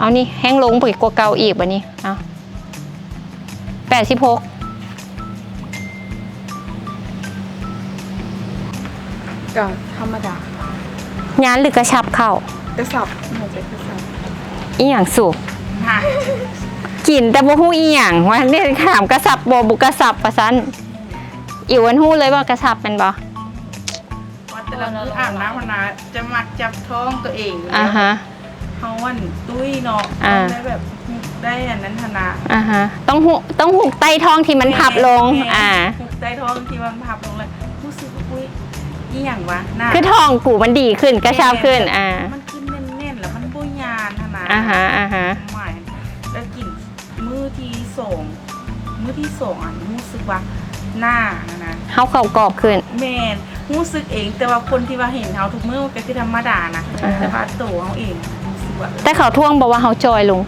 ເອົານີ້ແຮງລົງໄປກວ່າເກົ່າອີກບາດນີ້ ເອົາ ແປດສິບຫົກ ກໍທຳມະດາ. ຍານ ຫຼື ກະຊັບເຂົ້າ? ກະຊັບ ໜ້າຈະກະຊັບ. ອີ່ຫຍັງສູ? ກິນແຕ່ບໍ່ຮູ້ອີ່ຫຍັງ ວ່າແມ່ນຖາມກະຊັບບໍ່ ບໍ່ກະຊັບວ່າຊັ້ນ. ອິວຫັ້ນຮູ້ເລີຍວ່າກະຊັບແມ່ນບໍ່? ວ່າແຕ່ລະມື້ອາບນ້ຳຫັ້ນນະ ຈະມັກຈັບທ້ອງຕົວເອງຢູ່ແລ້ວ. ອ່າຮະ. ເຮົາອັນຕຸ້ຍເນາະ ອ່າ ຕ້ອງໄດ້ແບບ ໄດ້ອັນນັ້ນຫັ້ນນະ. ອ່າຮະ. ຕ້ອງຮຸກ ຕ້ອງຮຸກໃຕ້ທ້ອງທີ່ມັນພັບລົງ. ແມ່ນ ອ່າ ຮຸກໃຕ້ທ້ອງທີ່ມັນພັບລົງ ແລ້ວຮູ້ສຶກວ່າ ອຸ້ຍ ອີ່ຫຍັງວະ ໜ້າ ຄືທ້ອງກູມັນດີຂຶ້ນ ກະຊັບຂຶ້ນ. ແມ່ນ ອ່າ ມັນຄືແໜ້ນໆ ແລ້ວມັນບໍ່ຍານຫັ້ນນະ. ອ່າຮະ ອ່າຮະ. ໝາຍ ແລ້ວກິນ ມື້ທີສອງ ມື້ທີສອງ ອັນ ຮູ້ສຶກວ່າໜ້າຫັ້ນນະ ເຮົາເຂົ້າກອບຂຶ້ນ. ແມ່ນ ຮູ້ສຶກເອງ ແຕ່ວ່າຄົນທີ່ວ່າເຫັນເຮົາທຸກມື້ກໍຄືທຳມະດານະ. ອ່າຮະ. ແຕ່ວ່າໂຕເຮົາເອງຮູ້ສຶກວ່າ ແຕ່ເຂົາທ້ວງບໍ່ວ່າເຮົາຈ່ອຍລົງ?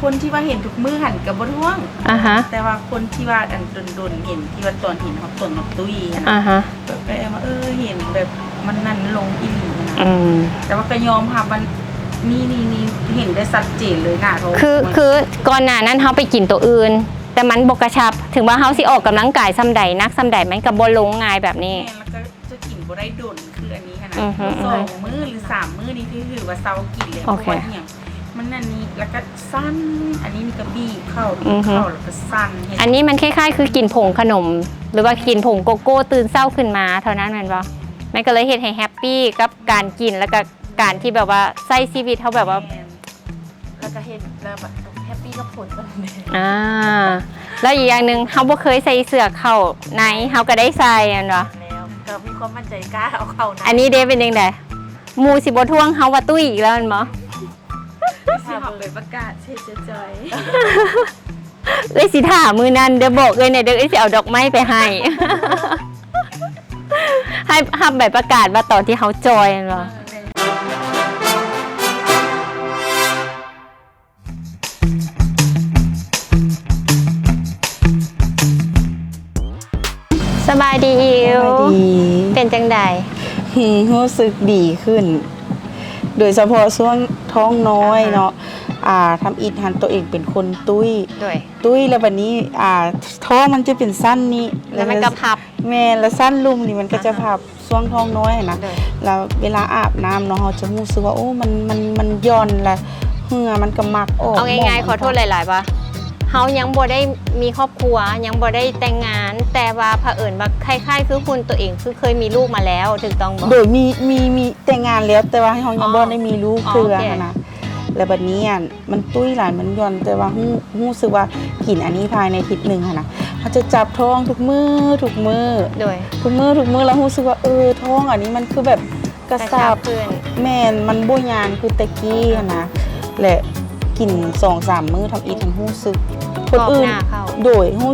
ຄົນທີ່ວ່າເຫັນທຸກມື້ຫັ້ນກໍບໍ່ທ້ວງ. ອ່າຮະ. ແຕ່ວ່າຄົນທີ່ວ່າອັນດົນໆເຫັນ ທີ່ວ່າຕອນເຫັນເຮົາ ຕອນເຮົາຕຸ້ຍຫັ້ນນະ. ອ່າຮະ. ແບບວ່າ ເອີ ເຫັນແບບມັນນັ້ນລົງອີ່ຫຼີນະ. ອືມ. ແຕ່ວ່າກໍຍອມຮັບວ່າ ນີ້ ນີ້ ນີ້ ເຫັນໄດ້ຊັດເຈນເລີຍນະ. ຄື ຄືກ່ອນໜ້ານັ້ນເຮົາໄປກິນໂຕອື່ນ ແຕ່ມັນບໍ່ກະຊັບ ເຖິງວ່າເຮົາຊິອອກກຳລັງກາຍສ່ຳໃດ ໜັກສ່ຳໃດ ມັນກໍບໍ່ລົງງ່າຍແບບນີ້. ແມ່ນ ແລ້ວກໍຈະກິນບໍ່ໄດ້ດົນຄືອັນນີ້ຫັ້ນນະ. ອືຮຶ ສອງມື້ ຫຼື ສາມມື້ນີ້ຖື ຖືວ່າເຊົາກິນແລ້ວ. ໂອເຄ. ເພາະວ່າຫຍັງ? ມັນອັນນີ້ ແລ້ວກໍສັ່ນ ອັນນີ້ນີ້ກໍບີບເຂົ້າ ບີບເຂົ້າ ແລ້ວກໍສັ່ນ. ອັນນີ້ມັນຄ້າຍໆຄືກິນຜົງຂະໜົມ ຫຼືວ່າກິນຜົງໂກໂກ້ຕື່ນເຊົ້າຂຶ້ນມາເທົ່ານັ້ນແມ່ນບໍ່? ມັນກໍເລີຍເຮັດໃຫ້ແຮັບປີກັບການກິນ ແລ້ວກໍການທີ່ແບບວ່າໃຊ້ຊີວິດເຮົາແບບວ່າ ແມ່ນ ແລ້ວກໍເຮັດແລ້ວແບບແຮັບປີກັບຜົນມັນ. ອ່າ ແລ້ວອີກຢ່າງໜຶ່ງ ເຮົາບໍ່ເຄີຍໃສ່ເສື້ອເຂົ້າໃນ ເຮົາກໍໄດ້ໃສ່ແມ່ນບໍ່? ແມ່ນແລ້ວ ກໍມີຄວາມໝັ້ນໃຈ ກ້າເອົາເຂົ້າໃນ. ອັນນີ້ເດ ເປັນຈັ່ງໃດ? ໝູ່ຊິບໍ່ທ້ວງເຮົາວ່າຕຸ້ຍອີກແລ້ວແມ່ນບໍ່? ຊິຮັບໃບປະກາດເສຍໃຈ. ເອື້ອຍຊິຖ້າມື້ນັ້ນເດີ ບອກເອື້ອຍແດ່ເດີ ເອື້ອຍຊິເອົາດອກໄມ້ໄປໃຫ້ ໃຫ້ຮັບໃບປະກາດວ່າຕອນທີ່ເຮົາຈ່ອຍແມ່ນບໍ່? ສະບາຍດີອິວ. ສະບາຍດີ. ເປັນຈັ່ງໃດ? ຮູ້ສຶກດີຂຶ້ນ ໂດຍສະເພາະຊ່ວງທ້ອງນ້ອຍເນາະ. ອ່າ ທຳອິດຫັ້ນໂຕເອງເປັນຄົນຕຸ້ຍ ຕຸ້ຍແລ້ວບາດນີ້ ອ່າ ທ້ອງມັນຈະເປັນຊັ້ນນີ້ ແລ້ວມັນກໍພັບ. ແມ່ນ ແລ້ວຊັ້ນລຸ່ມນີ້ມັນກໍຈະພັບ ຊ່ວງທ້ອງນ້ອຍຫັ້ນນະ. ແລ້ວເວລາອາບນ້ຳເນາະ ເຮົາຈະຮູ້ສຶກວ່າ ໂອ້ ມັນ ມັນ ມັນຢ່ອນ ແລະ ເຫື່ອມັນກໍມັກອອກ. ເອົາງ່າຍໆ ຂໍໂທດຫຼາຍໆ ວ່າເຮົາຍັງບໍ່ໄດ້ມີຄອບຄົວ ຍັງບໍ່ໄດ້ແຕ່ງງານ ແຕ່ວ່າຜະເອີນວ່າຄ້າຍໆຄືຫຸ່ນໂຕເອງຄືເຄີຍມີລູກມາແລ້ວ ຖືກຕ້ອງບໍ່? ໂດຍ ມີ ມີ ມີແຕ່ງງານແລ້ວ ແຕ່ວ່າເຮົາຍັງບໍ່ໄດ້ມີລູກເທື່ອຫັ້ນນະ. ແລ້ວບາດນີ້ອັນ ມັນຕຸ້ຍຫຼາຍ ມັນຢ່ອນ ແຕ່ວ່າຮູ້ ຮູ້ສຶກວ່າກິນອັນນີ້ພາຍໃນທິດໜຶ່ງຫັ້ນນະ ເຮົາຈະຈັບທ້ອງທຸກມື້ ທຸກມື້ ທຸກມື້ ທຸກມື້ ແລ້ວຮູ້ສຶກວ່າ ເອີ ທ້ອງອັນນີ້ມັນຄືແບບກະຊັບ. ແມ່ນ ມັນບໍ່ຍານຄືແຕ່ກີ້ຫັ້ນນະ. ແລະ ກິນສອງສາມມື້ທຳອິດຫັ້ນຮູ້ສຶກ ຄົນອື່ນ ໂດຍ ຮູ້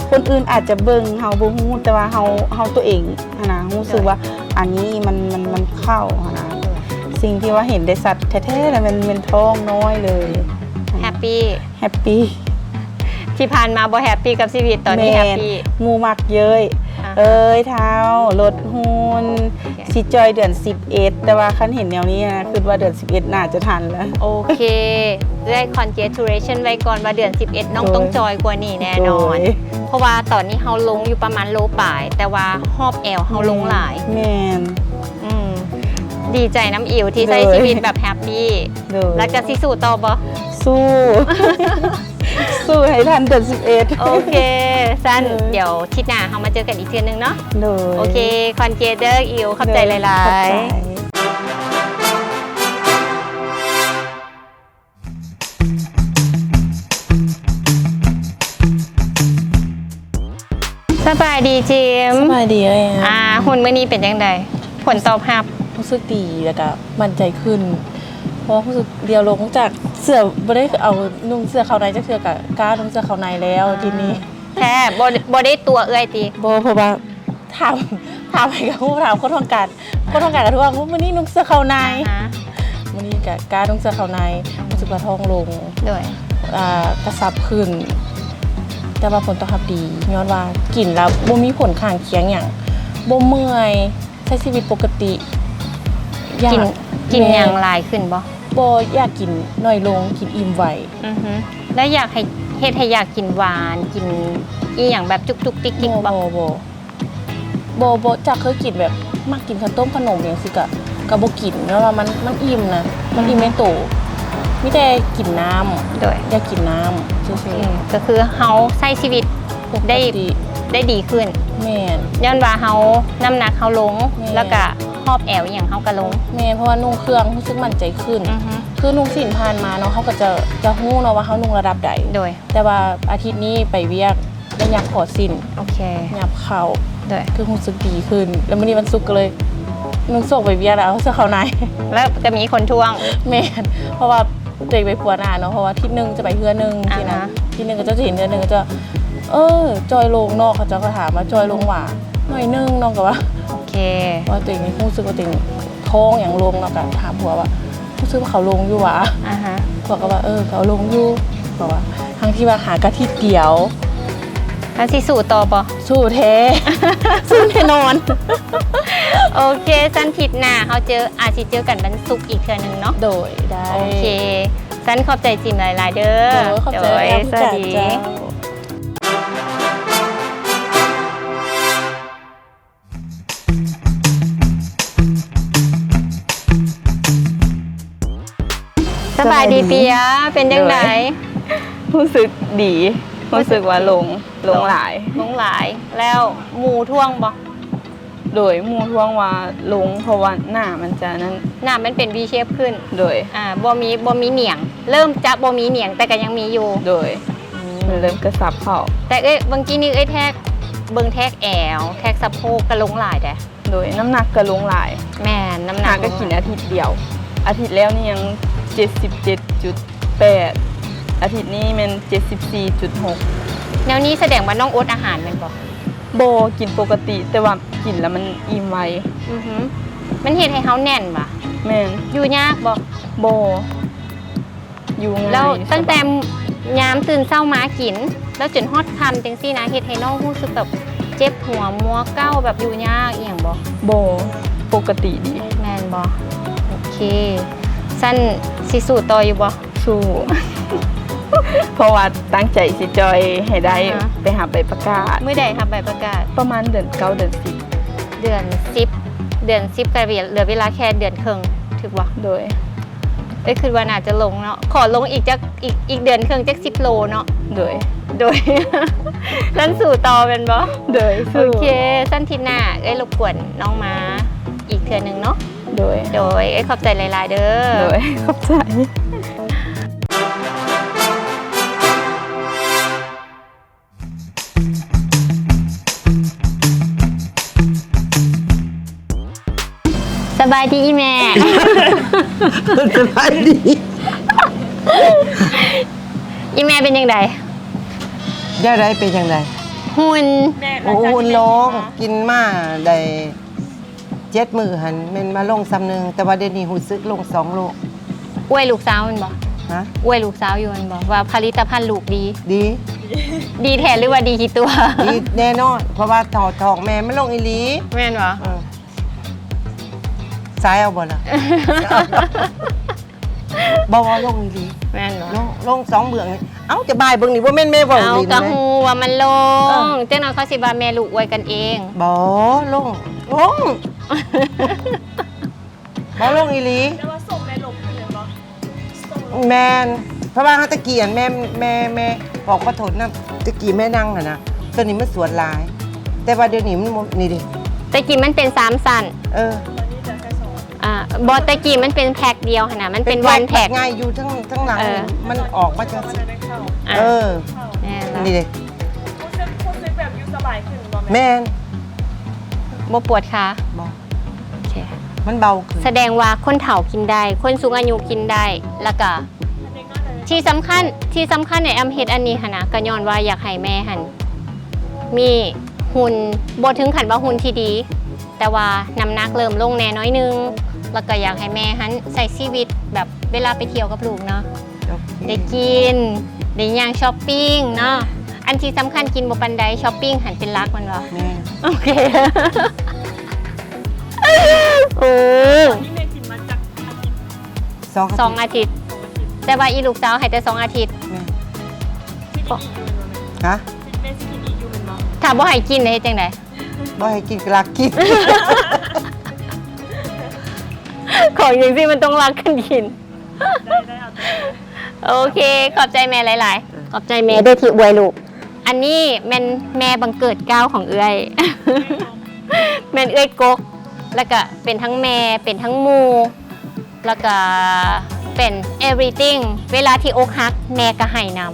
ຄົນອື່ນອາດຈະເບິ່ງເຮົາບໍ່ຮູ້ ແຕ່ວ່າເຮົາ ເຮົາໂຕເອງ ຫັ້ນນະ ຮູ້ສຶກວ່າອັນນີ້ມັນ ມັນ ມັນເຂົ້າຫັ້ນນະ. ສິ່ງທີ່ວ່າເຫັນໄດ້ຊັດແທ້ໆ ລະແມ່ນ ແມ່ນທ້ອງນ້ອຍເລີຍ. ແຮັບປີ ແຮັບປີ. ທີ່ຜ່ານມາບໍ່ແຮັບປີກັບຊີວິດ ຕອນນີ້ແຮັບປີ. ໝູ່ມັກເຍີ້ຍ ເອີຍທ້າວ ລົດຫຸ່ນ ຊິຈ່ອຍເດືອນສິບເອັດ ແຕ່ວ່າຄັນເຫັນແນວນີ້ນະ ຄິດວ່າເດືອນສິບເອັດໜ້າຈະທັນແລ້ວ. ໂອເຄ ເອື້ອຍ congratulation ໄວ້ກ່ອນວ່າເດືອນສິບເອັດ ນ້ອງຕ້ອງຈ່ອຍກວ່ານີ້ແນ່ນອນ ເພາະວ່າຕອນນີ້ເຮົາລົງຢູ່ປະມານໂລປາຍ ແຕ່ວ່າຮອບແອວເຮົາລົງຫຼາຍ. ແມ່ນ ອືມ ດີໃຈນຳອິວທີ່ໃຊ້ຊີວິດແບບແຮັບປີ. ແລ້ວຈະຊິສູ້ຕໍ່ບໍ່? ສູ້ ສູ້ໃຫ້ທັນເດືອນສິບເອັດ. ໂອເຄ ຊັ້ນ ດຽວທິດໜ້າເຮົາມາເຈີກັນອີກເທື່ອໜຶ່ງເນາະ. ໂອເຄ ຄອນເກດເດີອິວ ຂອບໃຈຫຼາຍໆ. ສະບາຍດີຈິມ. ສະບາຍດີເອີຍ. ອ່າ ຫຸ່ນມື້ນີ້ເປັນຈັ່ງໃດ? ຜົນຕອບຮັບ. ຮູ້ສຶກດີ ແລ້ວກະໝັ້ນໃຈຂຶ້ນ ເພາະວ່າຮູ້ສຶກດຽວລົງຈາກເສື້ອ ບໍ່ໄດ້ເອົານຸ່ງເສື້ອເຂົ້າໃນຈັກເທື່ອ ກະກ້ານຸ່ງເສື້ອເຂົ້າໃນແລ້ວ. ອ່າ ທີນີ້ ແທ້ ບໍ່ ບໍ່ໄດ້ຕົວະເອື້ອຍຕິ? ບໍ່ ເພາະວ່າ ຖາມ ຖາມໃຜກໍຮູ້ ຖາມຄົນຫ້ອງການ ຄົນຫ້ອງການກໍຖືວ່າ ມື້ນີ້ນຸ່ງເສື້ອເຂົ້າໃນ. ມື້ນີ້ກໍກ້ານຸ່ງເສື້ອເຂົ້າໃນ ຮູ້ສຶກວ່າທ້ອງລົງ ໂດຍ ອ່າ ກະຊັບຂຶ້ນ ແຕ່ວ່າຜົນຕອບຮັບດີ ຍ້ອນວ່າກິນແລ້ວບໍ່ມີຜົນຂ້າງຄຽງຫຍັງ ບໍ່ເມື່ອຍ ໃຊ້ຊີວິດປົກກະຕິ. ຢາກ ກິນ ກິນຫຍັງຫຼາຍຂຶ້ນບໍ່? ບໍ່ ຢາກກິນໜ້ອຍລົງ ກິນອີ່ມໄວ. ອືຮຶ ແລ້ວຢາກໃຫ້ ເຮັດໃຫ້ຢາກກິນຫວານ ກິນອີ່ຫຍັງແບບຈຸກໆຕິກໆບໍ່? ບໍ່ ບໍ່ ບໍ່ ບໍ່ຈັກເຄີຍກິນແບບ ມັກກິນເຂົ້າຕົ້ມຂະໜົມຫຍັງຊີ້ກະ ກະບໍ່ກິນ ແບບວ່າມັນ ມັນອີ່ມນະ ມັນອີ່ມໃນໂຕ. ອືຮຶ ມີແຕ່ກິນນ້ຳ. ໂດຍ ຢາກກິນນ້ຳຊື່ໆ. ອືມ ກໍຄືເຮົາໃຊ້ຊີວິດໄດ້ ປົກກະຕິ ໄດ້ດີຂຶ້ນ. ແມ່ນ ຍ້ອນວ່າເຮົາ ນ້ຳໜັກເຮົາລົງ. ແມ່ນ ແລ້ວກະຮອບແອວອີ່ຫຍັງເຮົາກະລົງ. ແມ່ນ ເພາະວ່ານຸ່ງເຄື່ອງຮູ້ສຶກໝັ້ນໃຈຂຶ້ນ. ອືຮຶ ຄືນຸ່ງສິ້ນຜ່ານມາເນາະ ເຮົາກໍຈະ ຈະຮູ້ເນາະວ່າເຮົານຸ່ງລະດັບໃດ. ໂດຍ ແຕ່ວ່າອາທິດນີ້ໄປວຽກ ໄດ້ຫຍັບຂໍສິ້ນ. ໂອເຄ ຫຍັບເຂົ້າ. ໂດຍ ຄືຮູ້ສຶກດີຂຶ້ນ ແລ້ວມື້ນີ້ວັນສຸກກໍເລີຍນຸ່ງໂສ້ງໄປວຽກ ແລ້ວເອົາເສື້ອເຂົ້າໃນ ແລ້ວກໍມີຄົນທ້ວງ. ແມ່ນ ເພາະວ່າຕົວເອງໄປພົວໜ້າເນາະ ເພາະວ່າທິດໜຶ່ງຈະໄປເທື່ອໜຶ່ງ. ອ່າຮະ ຊີ້ນະ ທິດໜຶ່ງກໍເຈົ້າຈະເຫັນ ເທື່ອໜຶ່ງກໍຈະ ເອີ ຈ່ອຍລົງເນາະ ເຂົາເຈົ້າກໍຖາມວ່າຈ່ອຍລົງຫວາ ໜ້ອຍໜຶ່ງ ນ້ອງກໍວ່າ ໂອເຄ ວ່າຕົວເອງຮູ້ສຶກວ່າຕົວເອງທ້ອງຫຍັງລົງເນາະ ກໍຖາມຜົວວ່າ ຮູ້ສຶກວ່າເຂົາລົງຢູ່ຫວາ? ອ່າຮະ ພວກກໍວ່າ ເອີ ເຂົາລົງຢູ່ ເພາະວ່າທັງທີ່ວ່າຫາກະທິດດຽວ. ແລ້ວຊິສູ້ຕໍ່ບໍ່? ສູ້ແທ້ ສູ້ແນ່ນອນ. ໂອເຄ ຊັ້ນທິດໜ້າເຮົາເຈີ ອາດຊິເຈີກັນວັນສຸກອີກເທື່ອໜຶ່ງເນາະ. ໂດຍ ໄດ້. ໂອເຄ ຊັ້ນຂອບໃຈຈິມຫຼາຍໆເດີ. ໂດຍ ຂອບໃຈ ໂດຍ ແອມ ສະຫວັດດີ ເຈົ້າ. ສະບາຍດີ ສະບາຍດີ ເປຍ ເປັນຈັ່ງໃດ? ໂດຍ ຮູ້ສຶກດີ ຮູ້ສຶກວ່າລົງ ລົງຫຼາຍ ລົງຫຼາຍ. ແລ້ວໝູ່ທ້ວງບໍ່? ໂດຍ ໝູ່ທ້ວງວ່າລົງ ເພາະວ່າໜ້າມັນຈະນັ້ນ ໜ້າມັນເປັນ V shape ຂຶ້ນ. ໂດຍ ອ່າ ບໍ່ມີ ບໍ່ມີໜຽງ ເລີ່ມຈະບໍ່ມີໜຽງ ແຕ່ກໍຍັງມີຢູ່. ໂດຍ ອືມ ມັນເລີ່ມກະຊັບເຂົ້າ. ແຕ່ເອີຍ ເມື່ອກີ້ນີ້ເອີຍແທກ ເບິ່ງແທກແອວ ແທກສະໂພກກໍລົງຫຼາຍເດ້. ໂດຍ ນ້ຳໜັກກໍລົງຫຼາຍ. ແມ່ນ ນ້ຳໜັກ ຫາກໍກິນອາທິດດຽວ ອາທິດແລ້ວນີ້ຍັງເຈັດສິບເຈັດຈຸດແປດ ອາທິດນີ້ແມ່ນເຈັດສິບສີ່ຈຸດຫົກ. ແນວນີ້ສະແດງວ່ານ້ອງອົດອາຫານແມ່ນບໍ່? ບໍ່ ກິນປົກກະຕິ ແຕ່ວ່າກິນແລ້ວມັນອີ່ມໄວ. ອືຮຶ ມັນເຮັດໃຫ້ເຮົາແໜ້ນຫວາ? ແມ່ນ. ຢູ່ຍາກບໍ່? ບໍ່ ຢູ່ງ່າຍ. ແລ້ວຕັ້ງແຕ່ຍາມຕື່ນເຊົ້າມາກິນ ແລ້ວຈົນຮອດຄ່ຳຈັ່ງຊີ້ນະ ເຮັດໃຫ້ນ້ອງຮູ້ສຶກແບບເຈັບຫົວ ມົວເກົ້າ ແບບຢູ່ຍາກອີ່ຫຍັງບໍ່? ບໍ່ ປົກກະຕິດີ. ແມ່ນບໍ່? ໂອເຄ ຊັ້ນຊິສູ້ຕໍ່ຢູ່ບໍ່? ສູ້ ເພາະວ່າຕັ້ງໃຈຊິຈ່ອຍໃຫ້ໄດ້. ອ່າຮະ ໄປຮັບໃບປະກາດ. ມື້ໃດຮັບໃບປະກາດ? ປະມານເດືອນເກົ້າ ເດືອນສິບ. ເດືອນສິບ ເດືອນສິບກໍເຫຼືອເວລາແຄ່ເດືອນເຄິ່ງ ຖືກບໍ່? ໂດຍ ເອີຍ ຄິດວ່າໜ້າຈະລົງເນາະ ຂໍລົງອີກຈັກ ອີກ ອີກເດືອນເຄິ່ງຈັກສິບໂລເນາະ. ໂດຍ ໂດຍ ຊັ້ນສູ້ຕໍ່ແມ່ນບໍ່? ໂດຍ ສູ້. ໂອເຄ ຊັ້ນທິດໜ້າເອີຍລົບກວນນ້ອງມາອີກເທື່ອໜຶ່ງເນາະ. ໂດຍ ໂດຍ ເອີຍຂອບໃຈຫຼາຍໆເດີ. ໂດຍ ຂອບໃຈ. ສະບາຍດີອີ່ແມ່. ສະບາຍດີ ອີ່ແມ່ເປັນຈັ່ງໃດ? ແນວໃດ ເປັນຈັ່ງໃດ? ຫຸ່ນ ໂອ້ ຫຸ່ນລົງ ກິນມາໄດ້ ເຈັດມື້ຫັ້ນແມ່ນວ່າລົງຊ່ຳໜຶ່ງ ແຕ່ວ່າດຽວນີ້ຮູ້ສຶກລົງສອງໂລ. ອວຍລູກສາວແມ່ນບໍ່? ຮະ? ອວຍລູກສາວຢູ່ແມ່ນບໍ່ ວ່າຜະລິດຕະພັນລູກດີ? ດີ. ດີແທ້ ຫຼືວ່າດີຂີ້ຕົວ? ດີແນ່ນອນ ເພາະວ່າທ້ອງ ທ້ອງແມ່ມັນລົງອີ່ຫຼີ. ແມ່ນບໍ່? ເອີ ສາຍເອົາບໍ່ລະ? ບໍ່ ລົງອີ່ຫຼີ. ແມ່ນບໍ່? ລົງ ລົງສອງເບື້ອງນີ້. ເອົ້າ ຈະບາຍເບິ່ງນີ້ ບໍ່ແມ່ນແມ່ເວົ້າຫຼິ້ນເດ້. ເຮົາກໍຮູ້ວ່າມັນລົງ. ເອີ ຈັກໜ່ອຍເຂົາຊິວ່າແມ່ລູກອວຍກັນເອງ. ບໍ່ ລົງ ລົງ. ບໍ່ ລົງອີ່ຫຼີ. ແຕ່ວ່າສົມແມ່ລົງຂຶ້ນແມ່ນບໍ່? ແມ່ນ ເພາະວ່າເຮົາແຕ່ກີ້ຫັ້ນແມ່ ແມ່ ແມ່ ຂໍ ຂໍໂທດນຳ ແຕ່ກີ້ແມ່ນັ່ງຫັ້ນນະ ຕົວນີ້ມັນສວນຫຼາຍ ແຕ່ວ່າດຽວນີ້ມັນບໍ່ ນີ້ເດ້. ແຕ່ກີ້ມັນເປັນສາມຊັ້ນ. ເອີ ອ່າ ບໍ່ ແຕ່ກີ້ມັນເປັນແພັກດຽວຫັ້ນນະ ມັນເປັນວັນແພັກ ເປັນແພັກ ງ່າຍຢູ່ທາງ ທາງຫຼັງ. ເອີ ມັນອອກມາຈັ່ງຊີ້. ອ່າ ເອີ ແມ່ນລະ ນີ້ເດ້. ຮູ້ສຶກ ຮູ້ສຶກແບບຢູ່ສະບາຍຂຶ້ນບໍ່ແມ່? ແມ່ນ. ບໍ່ປວດຂາ? ບໍ່. ໂອເຄ ມັນເບົາຂຶ້ນ. ສະແດງວ່າຄົນເຖົ້າກິນໄດ້ ຄົນສູງອາຍຸກິນໄດ້ ແລ້ວກະທີ່ສຳຄັນ ທີ່ສຳຄັນໃນແອມເຮັດອັນນີ້ຫັ້ນນະ ກໍຍ້ອນວ່າຢາກໃຫ້ແມ່ຫັ້ນມີຫຸ່ນ ບໍ່ເຖິງຂັ້ນວ່າຫຸ່ນທີ່ດີ ແຕ່ວ່ານ້ຳໜັກເລີ່ມລົງແດ່ໜ້ອຍໜຶ່ງ ແລ້ວກໍຢາກໃຫ້ແມ່ຫັ້ນໃຊ້ຊີວິດແບບເວລາໄປທ່ຽວກັບລູກເນາະ. ໂອເຄ ໄດ້ກິນ ໄດ້ຍ່າງຊັອບປິງເນາະ. ອັນທີ່ສຳຄັນກິນບໍ່ປານໃດ ຊັອບປິງຫັ້ນເປັນຫຼັກແມ່ນບໍ່? ແມ່ນ. ໂອເຄ ໂອ້ ນີ້ແມ່ກິນມາຈັກອາທິດ? ສອງອາທິດ ສອງອາທິດ ແຕ່ວ່າອີລູກສາວໃຫ້ແຕ່ສອງອາທິດ ແມ່ນ ຮະ ຖ້າບໍ່ໃຫ້ກິນເຮັດຈັ່ງໃດ? ບໍ່ໃຫ້ກິນກໍລັກກິນ ຂອງຈັ່ງຊີ້ມັນຕ້ອງລັກກັນກິນ. ໂອເຄ ຂອບໃຈແມ່ຫຼາຍໆ ຂອບໃຈແມ່ເດີ້ທີ່ອວຍລູກ. ອັນນີ້ແມ່ນແມ່ບັງເກີດເກົ້າຂອງເອື້ອຍ ແມ່ນເອື້ອຍກົກ ແລ້ວກະເປັນທັງແມ່ ເປັນທັງໝູ່ ແລ້ວກະເປັນ everything ເວລາທີ່ອົກຫັກ ແມ່ກະໄຫ້ນຳ.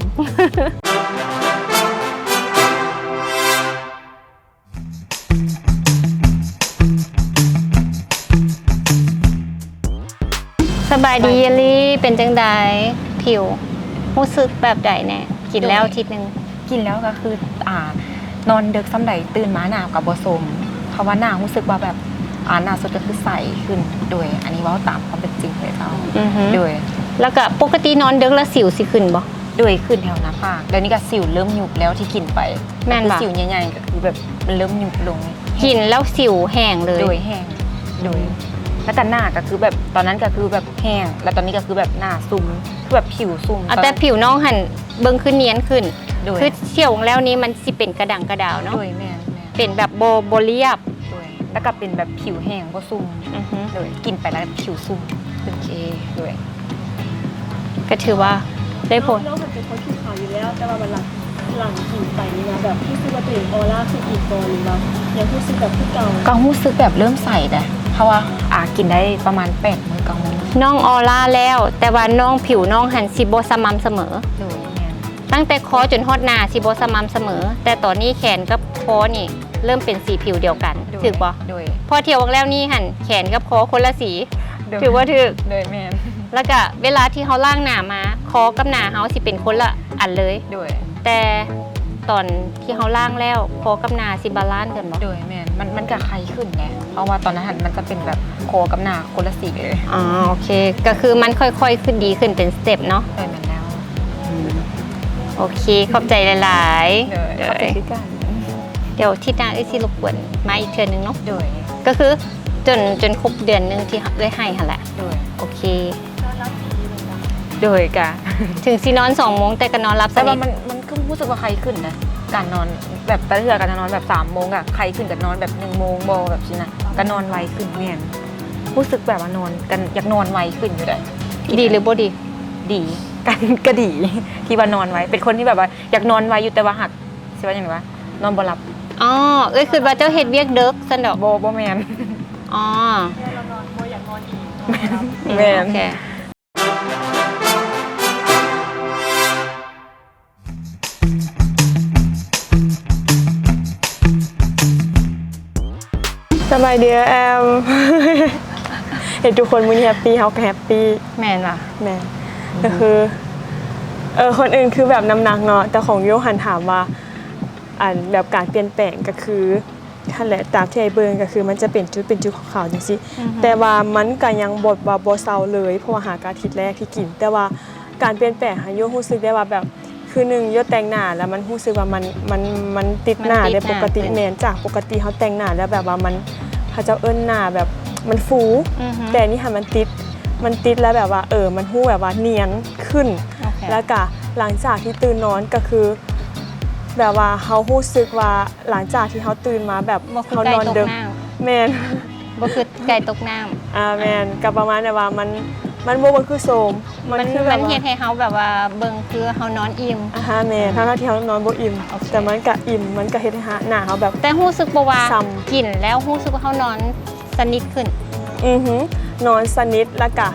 ສະບາຍດີເຢຍລີ ເປັນຈັ່ງໃດຜິວ? ຮູ້ສຶກແບບໃດແນ່? ກິນແລ້ວອາທິດໜຶ່ງ ກິນແລ້ວກໍຄື ອ່າ ນອນເດິກສ່ຳໃດຕື່ນມາໜ້າກໍບໍ່ໂຊມ ເພາະວ່າໜ້າຮູ້ສຶກວ່າແບບ ອ່າ ໜ້າສົດກໍຄືໃສຂຶ້ນ ໂດຍ ອັນນີ້ເວົ້າຕາມຄວາມເປັນຈິງເລີຍເຈົ້າ. ອືຮຶ ໂດຍ ແລ້ວກໍປົກກະຕິນອນເດິກແລ້ວສິວຊິຂຶ້ນບໍ່? ໂດຍ ຂຶ້ນແຖວໜ້າຜາກ ດຽວນີ້ກໍສິວເລີ່ມຍຸບແລ້ວທີ່ກິນໄປ. ແມ່ນບໍ່? ກໍຄືສິວໃຫຍ່ໆ ກໍຄືແບບມັນເລີ່ມຍຸບລົງ ກິນແລ້ວສິວແຫ້ງເລີຍ. ໂດຍ ແຫ້ງ ໂດຍ ແລ້ວກໍໜ້າກໍຄືແບບ ຕອນນັ້ນກໍຄືແບບແຫ້ງ ແລ້ວຕອນນີ້ກໍຄືແບບໜ້າຊຸ່ມ ຄືແບບຜິວຊຸ່ມ. ເອົາແຕ່ຜິວນ້ອງຫັ້ນເບິ່ງຄືນຽນຂຶ້ນ ໂດຍ ຄືຊ່ວງແລ້ວນີ້ມັນຊິເປັນກະດ່າງກະດາວເນາະ. ໂດຍ ແມ່ນໆ ເປັນແບບບໍ່ ບໍ່ລຽບ. ໂດຍ ແລ້ວກໍເປັນແບບຜິວແຫ້ງບໍ່ຊຸ່ມ. ອືຮຶ ໂດຍ ກິນໄປແລ້ວຜິວຊຸ່ມ. ໂອເຄ ໂດຍ ກໍຖືວ່າໄດ້ຜົນ. ນ້ອງ ນ້ອງເປັນຄົນຜິວຂາວຢູ່ແລ້ວ ແຕ່ວ່າມັນຫຼັງ ຫຼັງກິນໄປນີ້ນະ ແບບຮູ້ສຶກວ່າຕົວເອງອອລາຂຶ້ນອີກບໍ່ ຫຼືວ່າຍັງຮູ້ສຶກແບບຄືເກົ່າ? ກໍຮູ້ສຶກແບບເລີ່ມໃສແຫຼະ ເພາະວ່າ ອ່າ ກິນໄດ້ປະມານແປດມື້ ເກົ້າມື້. ນ້ອງອອລາແລ້ວ ແຕ່ວ່ານ້ອງ ຜິວນ້ອງຫັ້ນຊິບໍ່ສະໝ່ຳສະເໝີ. ໂດຍ ແມ່ນ ຕັ້ງແຕ່ຄໍຈົນຮອດໜ້າຊິບໍ່ສະໝ່ຳສະເໝີ ແຕ່ຕອນນີ້ແຂນກັບຄໍນີ້ເລີ່ມເປັນສີຜິວດຽວກັນ. ໂດຍ ຖືກບໍ່? ໂດຍ ພໍຖ້ຽວອອກແລ້ວນີ້ຫັ້ນ ແຂນກັບຄໍຄົນລະສີ. ໂດຍ ຖືກບໍ່ຖືກ? ໂດຍ ແມ່ນ ແລ້ວກະເວລາທີ່ເຮົາລ້າງໜ້າມາ ຄໍກັບໜ້າເຮົາຊິເປັນຄົນລະອັນເລີຍ. ໂດຍ ແຕ່ຕອນທີ່ເຮົາລ້າງແລ້ວ ຄໍກັບໜ້າຊິບາລານກັນບໍ່? ໂດຍ ແມ່ນ ມັນ ມັນກະໄຄຂຶ້ນແຫຼະ ເພາະວ່າຕອນນັ້ນຫັ້ນມັນຈະເປັນແບບຄໍກັບໜ້າຄົນລະສີເລີຍ. ອໍ ໂອເຄ ກໍຄືມັນຄ່ອຍໆ ຂຶ້ນ ດີຂຶ້ນເປັນສະເຕັບເນາະ. ໂດຍ ແມ່ນແລ້ວ. ອືມ ໂອເຄ ຂອບໃຈຫຼາຍໆ. ໂດຍ ໂດຍ ຂອບໃຈຄືກັນ. ດຽວທິດໜ້າເອື້ອຍຊິລົບກວນມາອີກເທື່ອໜຶ່ງເນາະ. ໂດຍ ກໍຄືຈົນ ຈົນຄົບເດືອນໜຶ່ງທີ່ເອື້ອຍໃຫ້ຫັ້ນແຫຼະ. ໂດຍ ໂອເຄ ໂດຍ ກະ ເຖິງຊິນອນສອງໂມງ ແຕ່ກໍນອນຫຼັບສະໜິດ. ແຕ່ວ່າມັນ ມັນກໍຮູ້ສຶກວ່າໄຄຂຶ້ນນະ ການນອນແບບ ແຕ່ລະເທື່ອກໍນອນແບບສາມໂມງ ກະໄຄຂຶ້ນ ກໍນອນແບບໜຶ່ງໂມງບໍ່ ແບບຊີ້ນະ ກໍນອນໄວຂຶ້ນ. ແມ່ນ ຮູ້ສຶກແບບວ່ານອນກັນ ຢາກນອນໄວຂຶ້ນຢູ່ໃດ໋. ດີຫຼືບໍ່ດີ? ດີ ກໍ ກໍດີ ທີ່ວ່ານອນໄວ ເປັນຄົນທີ່ແບບວ່າຢາກນອນໄວຢູ່ ແຕ່ວ່າຫາກ ຊິວ່າຫຍັງດີວະ ນອນບໍ່ຫຼັບ. ອໍ ເອື້ອຍຄິດວ່າເຈົ້າເຮັດວຽກເດິກຊັ້ນດອກ. ບໍ່ ບໍ່ແມ່ນ. ອໍ ແມ່ນ ໂອເຄ. ສະບາຍດີເອື້ອຍແອມ. ເຫັນທຸກຄົນມື້ນີ້ແຮັບປີ ເຮົາກໍແຮັບປີ. ແມ່ນຫວາ? ແມ່ນ. ອືມ ກໍຄື ເອີ ຄົນອື່ນຄືແບບນ້ຳໜັກເນາະ ແຕ່ຂອງໂຢຫັ້ນຖາມວ່າ ອັນແບບການປ່ຽນແປງກໍຄື ຫັ້ນແຫຼະ ຕາມທີ່ອ້າຍເບິ່ງກໍຄືມັນຈະເປັນຈຸດເປັນຈຸດຂາວໆ ຈັ່ງຊີ້. ອືຮຶ ແຕ່ວ່າມັນກໍຍັງບໍ່ ວ່າບໍ່ເຊົາເລີຍ ເພາະວ່າຫາກາທິດແລກທີ່ກິນ. ແຕ່ວ່າການປ່ຽນແປງຫັ້ນ ໂຢຮູ້ສຶກໄດ້ວ່າແບບ ຄືໜຶ່ງ ໂຢແຕ່ງໜ້າແລ້ວມັນຮູ້ສຶກວ່າມັນ ມັນ ມັນຕິດໜ້າ ມັນຕິດໜ້າເດ້ ປົກກະຕິ ແມ່ນ ຈາກປົກກະຕິເຮົາແຕ່ງໜ້າແລ້ວແບບວ່າມັນ ເຂົາເຈົ້າເອີ້ນໜ້າແບບມັນຟູ. ອືຮຶ ແຕ່ອັນນີ້ຫັ້ນມັນຕິດ ມັນຕິດແລ້ວແບບວ່າ ເອີ ມັນຮູ້ແບບວ່ານຽນຂຶ້ນ. ໂອເຄ ແລ້ວກະຫຼັງຈາກທີ່ຕື່ນນອນກໍຄື ແບບວ່າເຮົາຮູ້ສຶກວ່າ ຫຼັງຈາກທີ່ເຮົາຕື່ນມາແບບ ບໍ່ຄື ເຮົານອນເດິກ ແມ່ນ ບໍ່ຄືໄກ່ຕົກນ້ຳ. ອ່າ ແມ່ນ ອ່າ ກໍປະມານແບບວ່າມັນ ມັນບໍ່ ບໍ່ຄືໂຊມ ມັນ ມັນຄືແບບວ່າ ມັນເຮັດໃຫ້ເຮົາແບບວ່າເບິ່ງຄືເຮົານອນອີ່ມ. ອ່າຮະ ແມ່ນ ອືມ ທັງໆທີ່ເຮົານອນບໍ່ອີ່ມ. ໂອເຄ ແຕ່ມັນກະອີ່ມ ມັນກະເຮັດໃຫ້ໜ້າເຮົາແບບ ແຕ່ຮູ້ສຶກບໍ່ວ່າ ສ່ຳ ກິນແລ້ວຮູ້ສຶກວ່າເຮົານອນສະໜິດຂຶ້ນ. ອືຮຶ ນອນສະໜິດ ແລ້ວກະ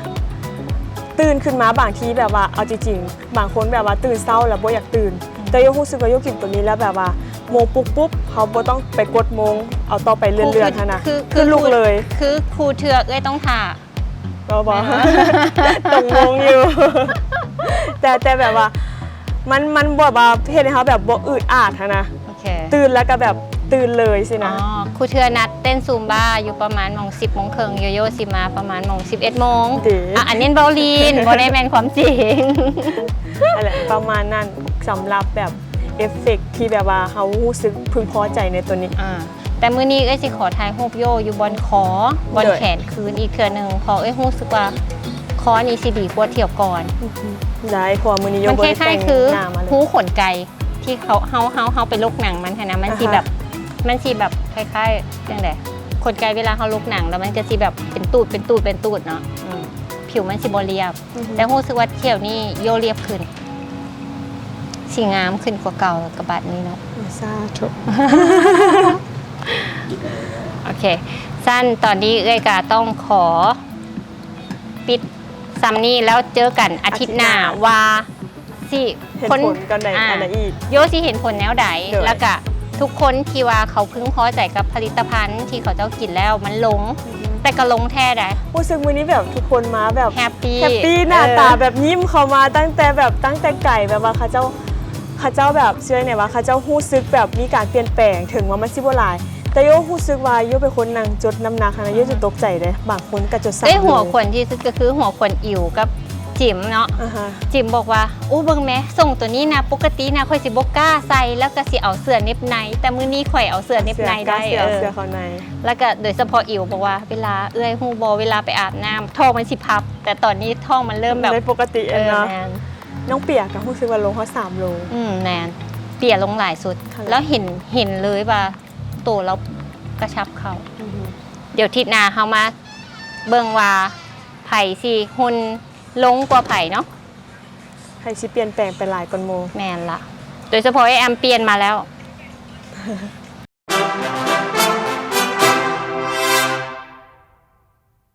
ຕື່ນຂຶ້ນມາ ບາງທີແບບວ່າ ເອົາຈິງໆ ບາງຄົນແບບວ່າຕື່ນເຊົ້າແລ້ວບໍ່ຢາກຕື່ນ ອືມ ແຕ່ໂຢຮູ້ສຶກວ່າໂຢກິນໂຕນີ້ແລ້ວແບບວ່າໂມງປຸກປຸບ ເຮົາບໍ່ຕ້ອງໄປກົດໂມງ ເອົາຕໍ່ໄປເລື່ອນໆ ຫັ້ນນະ ຄື ຄືລຸກເລີຍ. ຄືຄູ່ເທື່ອເອື້ອຍຕ້ອງຖ້າ ບໍ່ ບໍ່ ຕົງໂມງຢູ່ ແຕ່ ແຕ່ແບບວ່າ ມັນ ມັນແບບວ່າເຮັດໃຫ້ເຮົາແບບບໍ່ອຶດອັດຫັ້ນນະ. ໂອເຄ ຕື່ນແລ້ວກໍແບບຕື່ນເລີຍຊີ້ນະ. ອໍ ຄູ່ເທື່ອນັດເຕັ້ນຊູມບາຢູ່ປະມານໂມງ ສິບໂມງເຄິ່ງ ໂຢໂຢຊິມາປະມານໂມງ ສິບເອັດໂມງ. ອ່ະ ອັນນີ້ເວົ້າຫຼິ້ນ ບໍ່ໄດ້ແມ່ນຄວາມຈິງ. ຫັ້ນແຫຼະ ປະມານນັ້ນ ສຳລັບແບບເອຟເຟັກທີ່ແບບວ່າເຮົາຮູ້ສຶກເພິ່ງພໍໃຈໃນໂຕນີ້. ອ່າ ແຕ່ມື້ນີ້ເອື້ອຍຊິຂໍຖ່າຍຮູບໂຢຢູ່ບ່ອນຄໍ ບ່ອນແຂນຄືນອີກເທື່ອໜຶ່ງ ເພາະເອື້ອຍຮູ້ສຶກວ່າ ຄ ຂໍ້ນີ້ຊິດີກວ່າຖ້ຽວກ່ອນ. ໄດ້ ເພາະວ່າມື້ນີ້ໂຢບໍ່ໄດ້ແຕ່ງໜ້າມາເລີຍ. ມັນຄ້າຍໆຄືຫູຂົນໄກ່ທີ່ເຮົາ ເຮົາ ເຮົາ ເຮົາໄປລົກໜັງມັນຫັ້ນນະ ມັນຊິແບບ ມັນຊິແບບຄ້າຍໆ ຈັ່ງໃດ ຂົນໄກ່ເວລາເຮົາລົກໜັງແລ້ວ ມັນກໍຊິແບບເປັນຕູດ ເປັນຕູດ ເປັນຕູດເນາະ. ອືມ ຜິວມັນຊິບໍ່ລຽບ. ແຕ່ຮູ້ສຶກວ່າຖ້ຽວນີ້ໂຢລຽບຂຶ້ນ ຊິງາມຂຶ້ນກວ່າເກົ່າກັບບັດນີ້ເນາະ. ສາທຸ. ໂອເຄ ຊັ້ນຕອນນີ້ເອື້ອຍກະຕ້ອງຂໍປິດຊ່ຳນີ້ ແລ້ວເຈີກັນອາທິດໜ້າ ອາທິດໜ້າ ວ່າຊິ ເຫັນຜົນກັນໃດ ອາ ອັນໃດອີກ ໂຢຊິເຫັນຜົນແນວໃດ ໂດຍ ແລ້ວກະທຸກຄົນທີ່ວ່າເຂົາເພິ່ງພໍໃຈກັບຜະລິດຕະພັນທີ່ເຂົາເຈົ້າກິນແລ້ວມັນລົງ ອືຮຶ ແຕ່ກໍລົງແທ້ໃດ໋. ຮູ້ສຶກມື້ນີ້ແບບທຸກຄົນມາແບບແຮບປີ ແຮບປີ ເອີ ໜ້າຕາແບບຍິ້ມເຂົ້າມາຕັ້ງແຕ່ແບບ ຕັ້ງແຕ່ໄກ ແບບວ່າເຂົາເຈົ້າ ເຂົາເຈົ້າແບບ ຊິວ່າຈັ່ງໃດວະ ເຂົາເຈົ້າຮູ້ສຶກແບບມີການປ່ຽນແປງ ເຖິງວ່າມັນຊິບໍ່ຫຼາຍ ແຕ່ໂຢຮູ້ສຶກວ່າໂຢເປັນຄົນນັ່ງຈົດນ້ຳໜັກຫັ້ນນະ ໂຢຈົນຕົກໃຈເດ້ ບາງຄົນກໍຈົດສາມໂລ. ເອີ ຫົວຂວັນທີ່ສຸດກໍຄືຫົວຂວັນອິວກັບຈິມເນາະ. ອາຮະ ຈິມບອກວ່າ ໂອ້ ເບິ່ງແມ ສົ້ງໂຕນີ້ນະ ປົກກະຕິນະ ຂ້ອຍຊິບໍ່ກ້າໃສ່ ແລ້ວກໍຊິເອົາເສື້ອເນັບໃນ ແຕ່ມື້ນີ້ຂ້ອຍເອົາເສື້ອເນັບໃນໄດ້ ເອົາເສື້ອ ເອີ ກ້າເສື້ອເຂົ້າໃນ. ແລ້ວກໍໂດຍສະເພາະອິວບອກວ່າ ເວລາເອື້ອຍຮູ້ບໍ່ ເວລາໄປອາບນ້ຳ ທ້ອງມັນຊິພັບ ແຕ່ຕອນນີ້ທ້ອງມັນເລີ່ມແບບ ໄດ້ປົກກະຕິ ເອີ ແມ່ນ. ນ້ອງເປຍກໍຮູ້ສຶກວ່າລົງຮອດສາມໂລ. ອືມ ແມ່ນ ເປຍລົງຫຼາຍສຸດ ແລ້ວເຫັນ ເຫັນເລີຍວ່າໂຕລາວກະຊັບເຂົ້າ. ອືຮຶ ດຽວທິດໜ້າເຮົາມາເບິ່ງວ່າໃຜຊິຫຸ່ນລົງກວ່າໃຜເນາະ ໃຜຊິປ່ຽນແປງໄປຫຼາຍກວ່າໝູ່. ແມ່ນລະ ໂດຍສະເພາະໄອ້ແອມປ່ຽນມາແລ້ວ.